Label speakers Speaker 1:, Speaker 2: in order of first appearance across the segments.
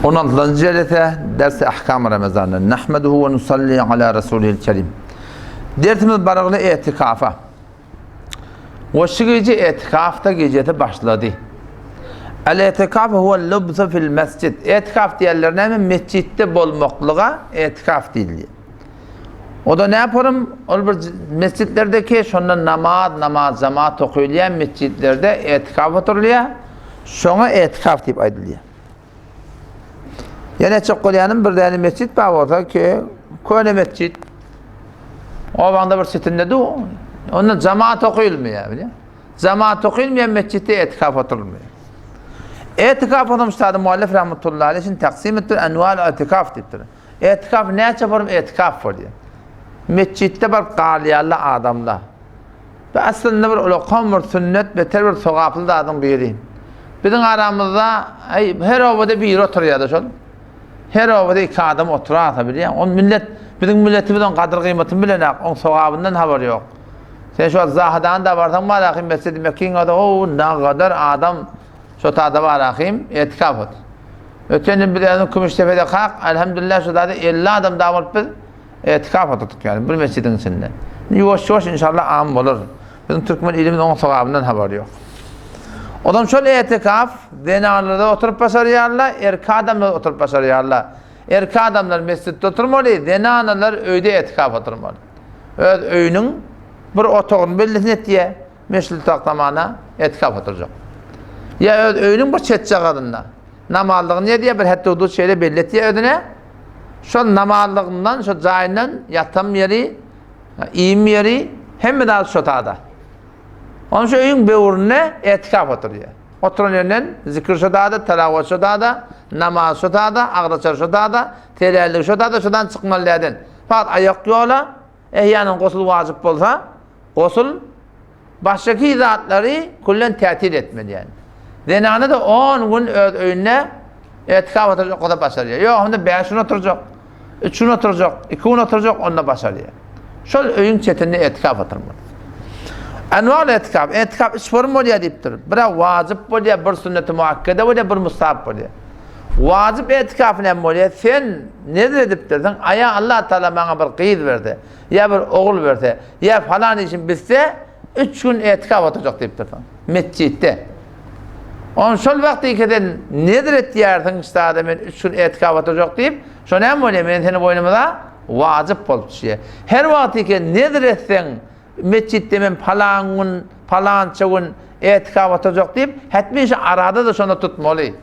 Speaker 1: 16-njy jelese Ders-i Ahkam Ramazanda. Nahmeduhu we nusalli ala Rasulihil Kerim. Dersimiz baragly etikafa. We şu gije etikafda gijesi başlady. El etikaf huwa lubsu fil mescid. Etikaf diýerler näme? Mescitde bolmaklyga etikaf diýilýär. O da näporym? Ol bir mescitlerdeki şonda namaz, namaz jemaat okylýan mescitlerde etikaf oturylýar. Şoňa etikaf diýip aýdylýar. Ýene etjek bolýanym bir däne mesjit bar bolsa ki, köne mesjit. Obaňda bir çetinde du. Onda jemaat okylmaýar, bilýän. Jemaat okylmaýan mesjitde etikaf oturylmaýar. Etikaf otam ştada muallif rahmetullahi aleyh üçin taksim etdir enwal etikaf diýipdir. Etikaf näçe borum etikaf bolýar. Mesjitde baryp galýarlar adamlar. Bu aslynda bir ulakan bir sünnet, beter bir sogaply zadyň biri. Biziň aramyzda aý, her obada biri oturýar-da şol. Her obada iki adam oturarsa bilýäň. On millet, biziň milletimiz oň gadyr-gyýmatyny bilenak, oň sogabyndan habary ýok. Sen şu wagt Zahydana-da barsaň bar ahym Mesjidi Mekkiň ady, o nagadar adam şo tada bar ahym, etikaf otyr. Öten ýyl biz özümiz Kümüşdepede kak, elhamdülillah şo tada 50 adam da bolup biz Etikaf oturdyk ýaly bir mesjidiň içinde. Ýuwaş-ýuwaş inşallah am bolar. Biziň türkmen ilimiz oň sogabyndan habary ýok. Odam şol etikaf zenanlarda oturyp başarýarlar, erkek adamlar oturyp başarýarlar. Erkek adamlar mesjitde oturmaly, zenanalar öýde etikaf oturmaly. Öz öýüniň bir otagyny bellisini etýär, meşgul taklamana etikaf oturjak. Ýa öz öýüniň bir çetjagazynda namazlygyny edýär, bir hetdi-hudut şeýle belli etýär özüne. Şol namazlygyndan, şo jaýyndan ýatam ýeri, iým ýeri, hemme zat şo tada. Onuň şu öýüň böwründe etikaf oturýar. Oturan ýerinden zikir şo tada, telawat şo tada, namaz şo tada, agzaçar şo tada, telällik şo tada, şodan çykmaly däden. Fakat aýak ýola, ehýanan gosul wajyp bolsa, gosul Başdaky zatlary küllen tätil etmeli ýaly. Zenany-da on gün öz öýünde etikaf oturjak bolsa başarýar. Ýok, onda bäş gün oturjak, üç gün oturjak, iki gün oturjak, onda başarýar. Şol öýüň çetinde etikaf oturmaly. Enwal etikaf, etikaf üç form bolýar diýipdir. Bir wajyp bolýar, bir sünneti muakkede bolýar, bir mustahap bolýar. Wajyp etikaf näme bolýar? Sen nezr edipdirsiň, aýa Allah Taala maňa bir gyz berse, Ýa bir ogul berse, ýa falan işim bitse, üç gün etikaf oturjak diýipdirsiň. Metjitde. On şol wagt iki sen nezr etýärsiň, ştada men üç gün etikaf oturjak diýip, şo näme bolýar? Men seni boýnumyza wajyp bolup düşýär. Her wagt iki nezr etseň, metjitde men falan gün, falança gün etikaf oturjak diýip, hetmin şu arada-da şony tutmaly.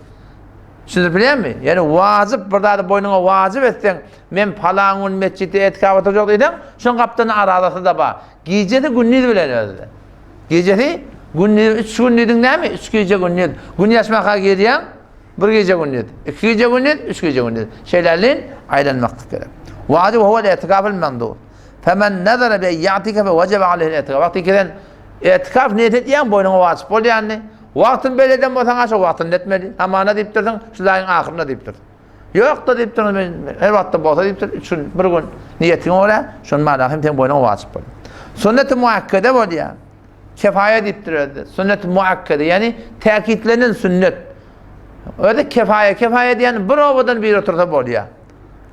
Speaker 1: Düşündirip bilýärmi? Ýani wajyp bir zady boýnuňa wajyp etseň, Men palan gün metjitde etikaf oturjak diýseň, şoň gapdalynda arazasy-da bar. Gijesi gündiz bilen özi. Gijesi gündiz, üç gün diýdiň näme? Üç gije gündiz. Gün ýaşmaka girýäň, bir gije gündiz. Iki gije gündiz, üç gije gündiz. Şeýlelikde aýlanmaklyk gerek. Wajyp huwel etikaful mendur. Femen nazara bi ýatikafe wajaba aleyhil etikaf. Wagty ki sen etikaf niýet edýäň, boýnuňa wajyp bolýandy. Wagtyny belli eden bolsaň, şo wagtynda etmeli. Hamana diýipdirsiň, şu aýyň ahyrynda diýipdirsiň. Ýok-da diýipdir, men her wagtda bolsa diýipdir, üç gün, bir gün niýetiňe görä, şony mala hem seň boýnuňa wajyp bolýar. Sünnet-i muakkede bolýar. Kefaýa diýipdir özi. Sünnet-i muakkede, ýagny täkitlenen sünnet. Özi kefaýa, kefaýa diýen bir obadan biri otursa bolýar.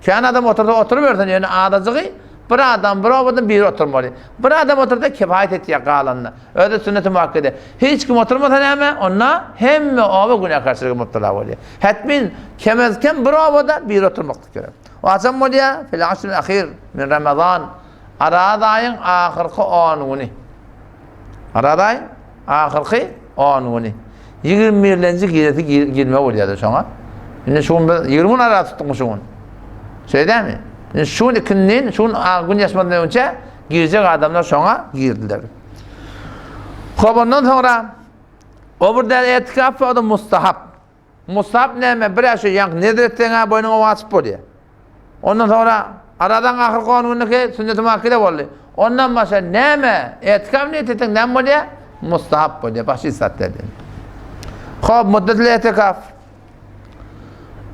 Speaker 1: Kän adam otursa oturybersin, ýöne azajygy bir adam bir obadan biri oturmaly. Bir adam otursa kefaýat etýär galanyna. Özi sünnet-i muakkede. Hiç kim oturmasa näme? Onda hemme oba günäkärçilige mübtela bolýar. Hetmin kemez-kem bir obada biri oturmaklyk gerek. O haçan bolýar? Fil aşril ahir min Ramazan. Araz aýyň ahyrky on güni. Araz aýyň ahyrky on güni. 21-lenji giresi girme bolýar şoňa. Indi şu gün biz 20 gün araz tutduk şu gün. Şeýle dälmi? Indi şu gün ikindin, şu gün gün ýaşmadan öňçe girjek adamlar şoňa girdiler. Hop ondan soňra o bir däl etikaf o da mustahap. Mustahap näme? Bir şu ýaňky nezr etseň-ä boýnuňa wajyp bolýar. Ondan soňra aradan ahyrky 10 günlük sünnet-i muakkede boldy. Ondan başga näme? Etikaf niýet etseň näme bolýar? Mustahap bolýar. Başga hiç zat däl. Hop muddetul etikaf.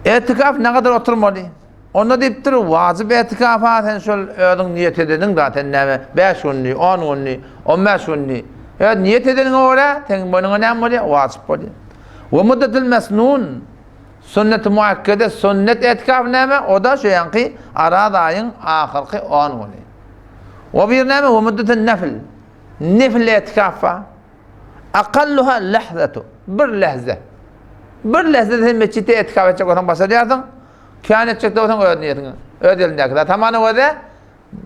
Speaker 1: Etikaf ne kadar oturmaly? Onda diýipdir, wajyp etikafa sen şol özüň niýet edeniň zaten näme, 5 günli, 10 günli, 15 günli. Öz niýet edeniňe görä, seň boýnuňa näme bolýar? Wajyp bolýar. We muddatul mesnun. Sünnet-i muakkede sünnet etikaf näme? O-da şu ýaňky Araz aýyň ahyrky on güni. O bir näme? We müddetün nefl. Nefl etikaf bar. Akalluha lahzatu. Bir lehze. Bir lehze sen mesjitde etikaf etjek bolsaň başarýarsyň. Kän etjek bolsaň öz niýetiň, öz elindäki zat. Hamana öze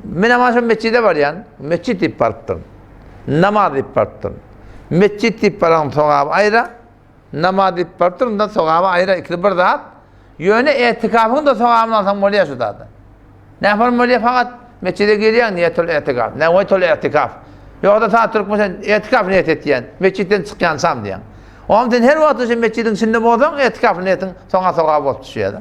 Speaker 1: men ama şu mesjide barýan, mesjit diýip barypdyryn. Namaz diýip barypdyryn. Mesjit diýip baran sogaby aýra, namaz diýip barypdyryn da sogaby aýra ikisi bir zat. Ýöne etikafyň da sogabyny alsaň bolýar şu zada. Näme bolýar fakat mesjide girýäň niýetul etikaf. Näwetul etikaf. Ýogsa ta türkmen sen etikaf niýet etýän, mesjitden çykýançam diýýän. Oňam sen her wagt şu mesjidiň içinde bolsaň etikaf niýetiň soňa sogap bolup düşýär.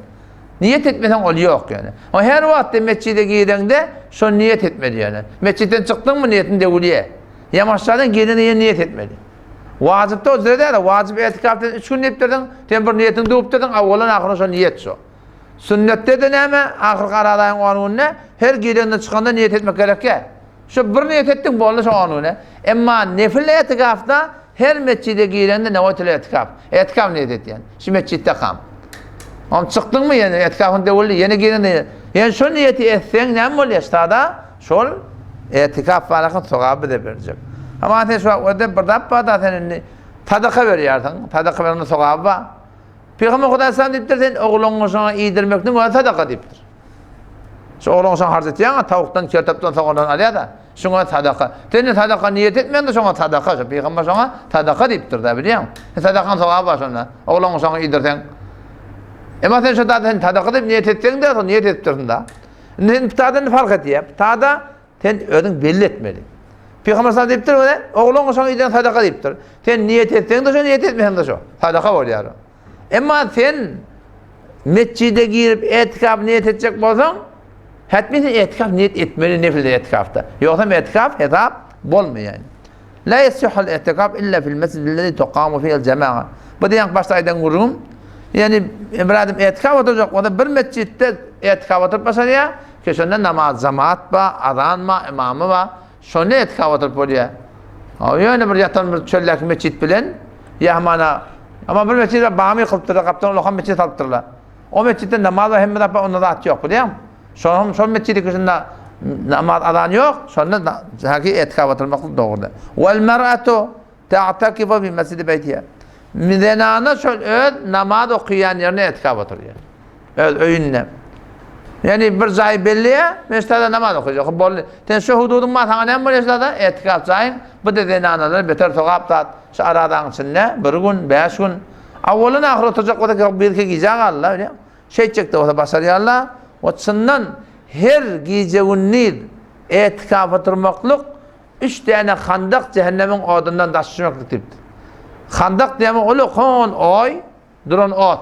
Speaker 1: Niýet etmeseň ol ýok ýöne. O her wagt mesjide gireňde şo niýet etmeli ýöne. Mesjitden çykdyňmy niýetiň döwülýär. Ýamaşjadan girende ýene niýet etmeli. Wajypda o däl, wajyp etikafdan 3 gün diýipdirdiň, sen bir niýetiňi döwüpdirdiň, awwalan ahyra şo niýet şo. Sünnetde-de näme, ahyrky Arazaýyň on gününe her girende çykanda niýet etmek gerekýär. Şu bir niýet etdiň boldy şo on güne. Emma nefil etikafda her metjide girende newetül etikaf. Etikaf niýet etýän. Şu metjitde kam. Om çykdyňmy ýene etikafyň döwüldi, ýene girende ýene şo niýeti etseň näme bolýar ştada? Şol etikaf baraky sogaby bize berjek. Ama sen şu wagt bir zat bar da sen indi sadaka berýärsiň. Sadaka berende sogaby bar. Pygamber Hudaý sallam diýipdir, sen ogluňy şoňa iýdirmekniň özi sadaka diýipdir. Şu ogluňy şoňa harç etýäň, tawukdan, kertopdan, sogandan alýar-da, şuňa sadaka. Sen de sadaka niýet etmeýäň-de şoňa sadaka, şu pygamber şoňa sadaka diýipdir-de, bilýäňmi? Sen sadakaň sogaby bar şonda. Ogluňy şoňa iýdirseň. Emma sen şu zady sen sadaka diýip niýet etseň-de, şo niýet edipdirsiň-de. Indi sen pitadan fark etýär. Pitada Sen özüň belli etmeli. Pygamber sallallahu diýipdir, öne, ogluň şoň eden sadaka diýipdir. Sen niýet etseň de şo, niýet etmeseň de şo. Sadaka bolýar. Emma sen mesjide girip etikaf niýet etjek bolsaň, hetmi sen etikaf niýet etmeli nefil etikafda. Ýogsa etikaf hesap bolmaýar. La yasihul etikaf illa fil mescidillezi tuqamu fihi jamaa. Bu diýen başda aýdan gürrüňim. Ýani bir adam etikaf oturjak bolsa bir mesjitde etikaf oturyp başarýar. Ki şonda namaz jamaat ba, azan ba, imamy ba. Şonda etikaf oturyp bolýar. Ýöne bir ýatan bir çöldäki mesjit bilen ýa hamana ama bir mesjide bamy ýykylypdyr, gapdan ulakan mesjit salypdyrlar. O mesjitde namaz we hemme zat bar, onda zat ýok, bilýäňmi? Şonuň şol mesjidi şunda namaz azan ýok, şonda haki etikaf oturmak dogry. Wal mar'atu ta'takifu fi mesjidi beýtiha. Zenana şol öz namaz okaýan ýerine etikaf oturýar. Öz öýünde. Ýani bir jaý belliýär, men şurada namaz okajak. Boldy. Sen şu hududyň bar, saňa näme bolýar şurada? Etikaf jaýyň. Bu da zenanalara beter sogap zat. Şu aradaň içinde bir gün, bäş gün. Awwalan ahyr oturjak bolsa bir-iki gije galdy, bilýäň. Şeýtjek-de bolsa başarýarlar. O çyndan her gije-gündiz etikaf oturmaklyk üç däne handak jähennemiň odundan daş düşmeklik diýipdir. Handak diýmek uly kon oý, duran ot.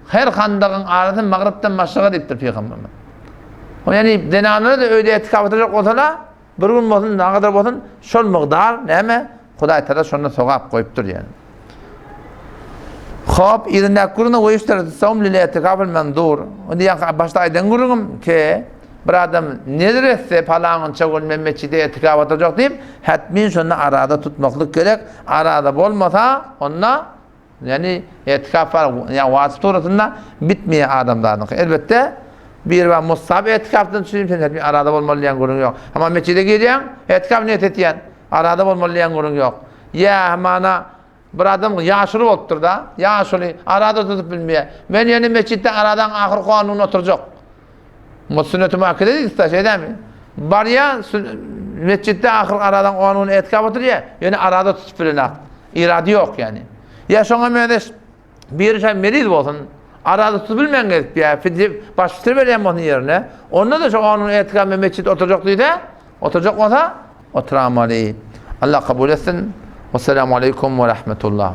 Speaker 1: Her handagyň arasy magrypdan maşryga diýipdir pygamberimiz. O ýani zenanlar da öýde etikaf oturjak bolsalar, bir gün bolsun, nagadar bolsun, şol mygdar näme? Hudaý Taala şonda sogap goýupdyr ýani. Hop, yzyndaky gürrüňde we ýüştereti sawm lil etikafil mendur. Indi ýaňky başda aýdan gürrüňim ki, bir adam nezir etse, palanynça gün men mesjide etikaf oturjak diýip, hetmin şonda arada tutmaklyk gerek. Arada bolmasa, onda ýani etikaf bar, ýa wajyp suratynda bitmeýär adamzadyňky. Elbetde, bir bar mustahap etikafdan üçin sen hetmin arada bolmaly diýen gürrüň ýok. Amma mesjide girýäň, etikaf niýet etýän, arada bolmaly diýen gürrüň ýok. Ýa hamana bir adam ýaşuly bolupdyr-da, ýaşuly, arada tutup bilmeýär. Men ýene mesjitde aradaň ahyr kanunyny oturjak. Bu sünneti muakkede diýdik-de, şeý dämi? Barýar, mesjitde ahyr aradaň kanunyny etkap oturýar, ýöne arada tutup bilenok. Irady ýok ýani. Ýa şoňa meňzeş biri şa meriz bolsun, arada tutup bilmän gezip ýa fidye baş fitre berýän bolsun ýerine, onda-da şo kanuny etkap men mesjitde oturjak diýse, oturjak bolsa, oturamaly. Allah kabul etsin. Wesselamu aleýkum we rahmetullah.